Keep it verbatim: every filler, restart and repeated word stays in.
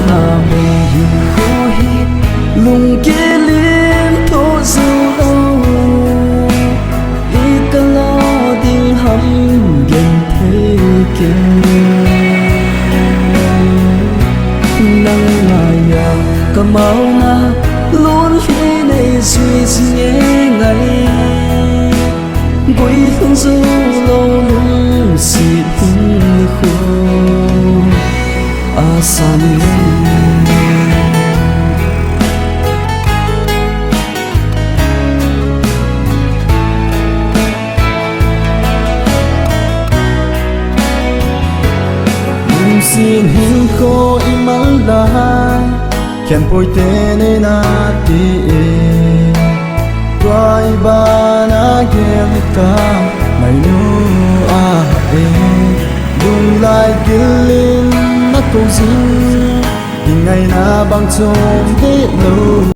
Amen. Hinkho hi lungkit in thoh jou lou, ikal a ding ham genthei kei. Nang ngaiya kamaona lungthim nei jui jing e ngai. Guilhung jou lou lungset hinkho a san lou. Lungset hinkho iman lai, khenpoi te nei nati e. Tua iban a gel ta, mainu a e. Lunglai gil in na kou jing, kingaina bang chom deh lou.